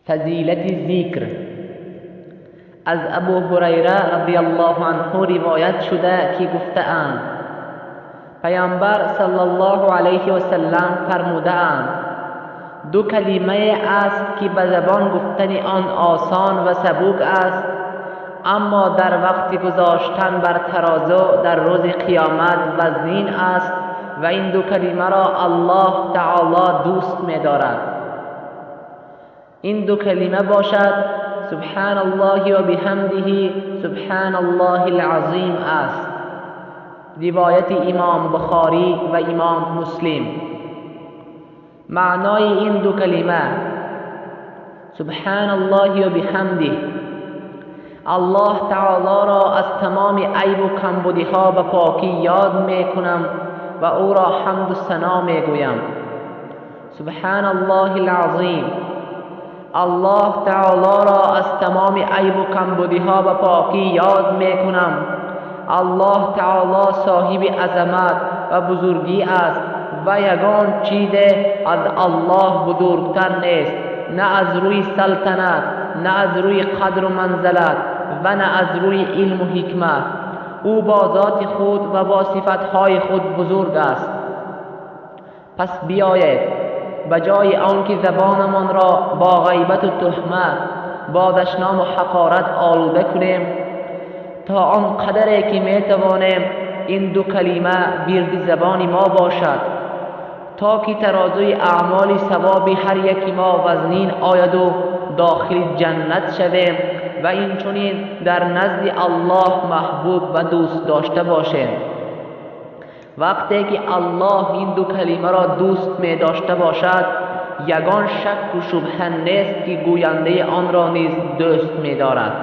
Фазилати зикр. Аз Абу Ҳурайра радиаллоҳу анҳу ривоят шуда, ки гуфтаанд: Паёмбар саллаллоҳу алайҳи васаллам фармудаанд: ду калимае аст, ки ба забон гуфтани он осон ва сабук аст, аммо дар вақти гузоштан бар тарозу дар рӯзи қиёмат вазнин аст ва ин ду калимаро Аллоҳ таоло дӯст медорад. Ин ду калима бошад субҳаналлоҳи ва биҳамдиҳи субҳаналлоҳил азим аст. Ривояти Имом Бухорӣ ва Имом Муслим. Маънои ин ду калима: субҳаналлоҳи ва биҳамдиҳ, Аллоҳ таолоро аз тамоми айбу камбудиҳо ба покӣ ёд мекунам ва ӯро ҳамду сано мегӯям. Субҳаналлоҳил азим, Аллоҳ таолоро аз тамоми айбу камбудиҳо ба покӣ ёд мекунам. Аллоҳ таоло соҳиби азамат ва бузургӣ аст ва ягон чизе аз Аллоҳ бузургтар нест, на аз рӯи салтанат, на аз рӯи қадру манзалат ва на аз рӯи илму ҳикмат. Ӯ бо зоти худ ва бо сифатҳои худ бузург аст. Пас биёед ба ҷои он ки забонамонро бо ғайбату туҳмат, бо дашному ҳақорат олуда кунем, то он қадаре ки метавонем ин ду калима вирди забони мо бошад, то ки тарозуи аъмоли савоби ҳар яки мо вазнин ояду дохили ҷаннат шавем ва инчунин дар назди Аллоҳ маҳбуб ва дӯст дошта бошем. Вақте ки Аллоҳ ин ду калимаро дӯст медошта бошад, ягон шакку шубҳа нест, ки гӯяндаи онро низ дӯст медорад.